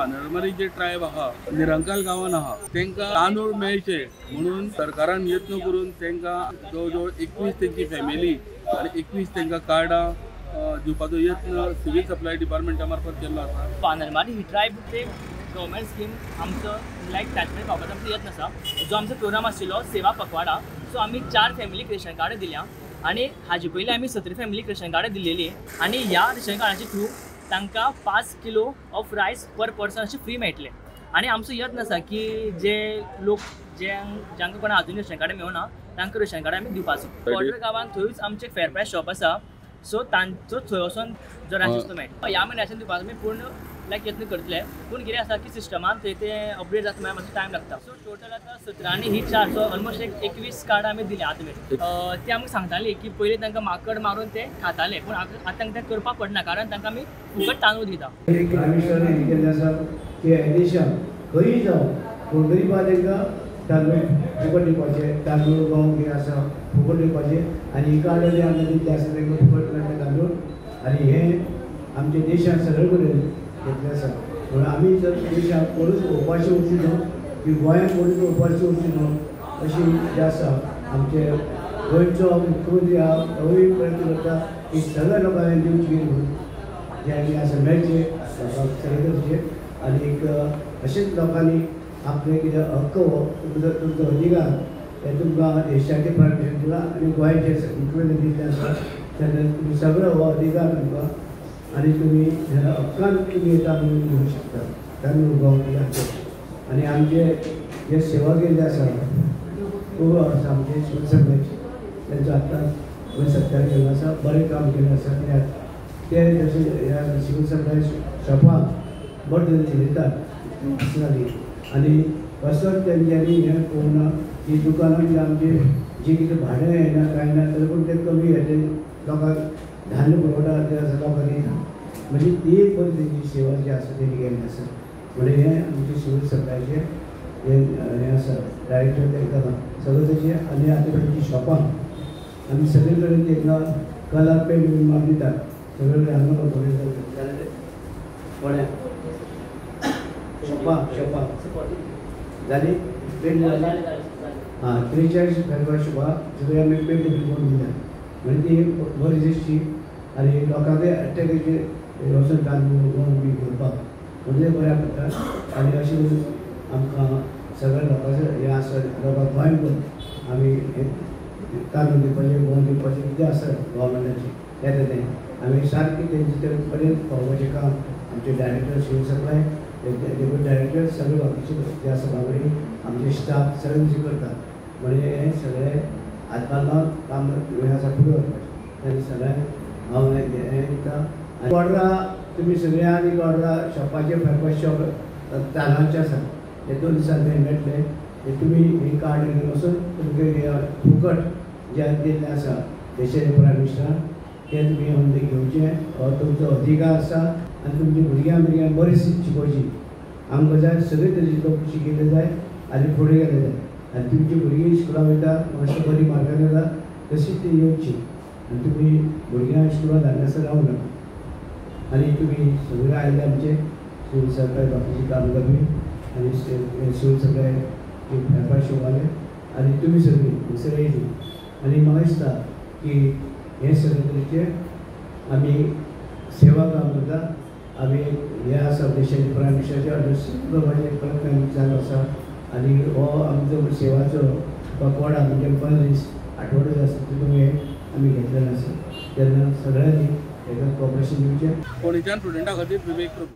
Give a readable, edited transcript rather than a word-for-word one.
बांदरमारी जे tribe आहा निरंकाल गांवान आहा तांकां तांदूळ मेळचे म्हणून सरकारान यत्न करून तांकां जवळ जवळ 21 तेंची फॅमिली आनी 21 तांकां कार्डां दिवपाचो यत्न सिव्हील सप्लाय डिपार्टमेंटा मार्फत केल्लो आसा. बांदरमारी ही ट्रायब ते गव्हर्मेंट स्कीम आमचो लायक ताचे पावपाचो आमचो यत्न आसा. जो आमचो प्रोग्राम आशिल्लो सेवा पखवाडा, सो आमी 4 फॅमिलीक रेशन कार्डां दिल्या आनी हाजे पयलीं आमी 17 फॅमिलीक रेशन कार्डां दिलेली आनी ह्या रेशन कार्डाचे थ्रू तांकां 5 kilo of rice per person अशें फ्री मेळटलें. आनी आमचो यत्न आसा की जे लोक जे जांकां कोणा आजून रेशन कार्डां मेळना तांकां रेशन कार्डां आमी दिवपाचो. बॉर्डर गांवांत थंयूच आमचें फेर प्रायस शॉप आसा, सो तांचो थंय वचोन जो राशन तो मेळटा. ह्या म्हयन्याच्यान दिवपाचो आमी पूर्ण लायक यत्न करतले, पूण कितें आसा की सिस्टमान थंय तें अपडेट जाता म्हळ्यार मातसो टायम लागता. सो टोटल आतां 17 आनी ही 4, सो ऑलमोस्ट एक 21 कार्डां आमी दिल्या आतां मेरेन. ते आमकां सांगताली की पयलीं तांकां माकड मारून ते खाताले, पूण आतां तांकां तें करपाक पडना कारण तांकां आमी फुकट तांदूळ दिता. केल्लें आसा की हे देशांत खंयूय जावं पूण गरीबा तांकां तांदूळ फुकट दिवपाचें, तांदूळ गंव कितें आसा फुकट दिवपाचें आनी ही कार्डां जी आमकां दिल्ली आसा तांकां फुकट मेळटा तांदूळ. आनी हें आमच्या देशांत सगळे कडेन घेतलें आसा. म्हणून आमी जर देशाक कोणूच उपाशी उरची न्हू की गोंयांत कोणूच उपाशी उरची न्हू अशी जे आसा आमचे गोंयचो मुख्यमंत्री आहा तोवूय प्रयत्न करता की सगळ्या लोकांनी दिवची म्हणून जे आमी आसा मेळचें लोकांक सगळें करचें. आनीक अशेंच लोकांनी आपले कितें हक्क हो तुमचो अधिकार हे तुमकां देशाचें परमिशन दिलां आनी गोंयचें मुख्यमंत्री दिल्लें आसा तेन्ना तुमी सगळो हो अधिकार तुमकां आनी तुमी हक्कान तुमी येता म्हणून घेवंक शकता तांदूळ गंव आमचे. आनी आमचे जे सेवा केल्ले आसा खूब आसा आमचे सिव्हील सप्लायचे तेंचो आतां सत्कार केल्लो आसा, बरें काम केल्लें आसा. कित्याक ते जशें ह्या सिव्हील सप्लाय शॉपाक बरें तरेन चलयतात पर्सनली आनी कसोच तेंच्यांनी हें पळोवंक ना की दुकानां जी आमची जी कितें भाडें येना कांय ना तरी पूण तें कमी येतलें लोकांक धान्य पुरवठा ते आसा लोकांक दिता, म्हणजे ती एक बरी तेंची सेवा जी आसा तेणी केल्ली आसा. म्हणजे हें आमचें सिव्हील सप्लायचें हें आसा डायरेक्टर तांकां सगळें तशें. आनी आतां तेंची शॉपां आमी सगळे कडेन तांकां कलर पेंट बीन मारून दितात सगळे कडेन हांगा जालें कोण्या शॉपां शॉपां जाली पेंट जाली हां 43 फेरवा शॉपां सगळीं आमी पेंट बी करून दिल्या. म्हणजे ती बरी दिसची आनी लोकांकय अट्रॅक्ट वचून तांदूळ गंव बी घेवपाक म्हणजे बऱ्याक पडटा. आनी अशें करून आमकां सगळ्या लोकांचें हें आसा लोकांक गोंयभर आमी हें तांदूळ दिवपाचें गंव दिवपाचें कितें आसा गव्हर्मेंटाचें येता तें आमी सारकें तेंचे ते पर्यंत पावोवपाचें काम आमचे director civil supply deputy director सगळे बाकीचे जे आसा बांगडी आमचे स्टाफ सगळे तशें करतात. म्हणजे हें सगळें हातभार लावन काम हें आसा फुडें वचपाचें. तेन्ना सगळ्यांक हांव हें दिता. आनी ऑर्डरां तुमी सगळ्या आनी ऑर्डरां शॉपाचेर फेरपास शॉप तांदळाचें आसा हे 2 दिसांनी थंय मेळटलें. हे तुमी हे कार्ड घेवन वचून तुमकां फुकट जें दिल्लें आसा देशाचे प्रायम मिनिस्टरान तें तुमी येवन घेवचें, हो तुमचो अधिकार आसा. आनी तुमच्या भुरग्यां भुरग्यांक बरी शिकोवची आमकां जाय सगळे तरेचे लोक शिकिल्ले जाय आनी फुडें गेले जाय. आनी तुमची भुरगीं स्कुलाक वयता मातशी बरी मार्कां येता तशीच ती येवची आनी तुमी भुरग्यांक स्कुलाक धाडनासतना रावूं नाका. आनी तुमी सगळे आयले आमचे सिव्हील सप्लाय बाकीचे काम करपी आनी सिव्हील सप्लाय फेरपाक शॉपवाले आनी तुमी सगळीं हांगसर येयली. आनी म्हाका दिसता की हे सगळे तरेचे आमी सेवा काम करता. आमी हे आसा देशाचे प्रायम मिनिस्टराचे अंडर करपाचे प्रयत्न आमी चालू आसा. आनी हो आमचो सेवाचो पखवाडा म्हणजे 15 दीस आठवडो जो आसा तितून हे आमी घेतलेलो आसा. तेन्ना सगळ्यांनी हेका कॉपरेशन दिवचें. फोंडेच्यान स्टुडंटा खातीर विवेक प्रभू.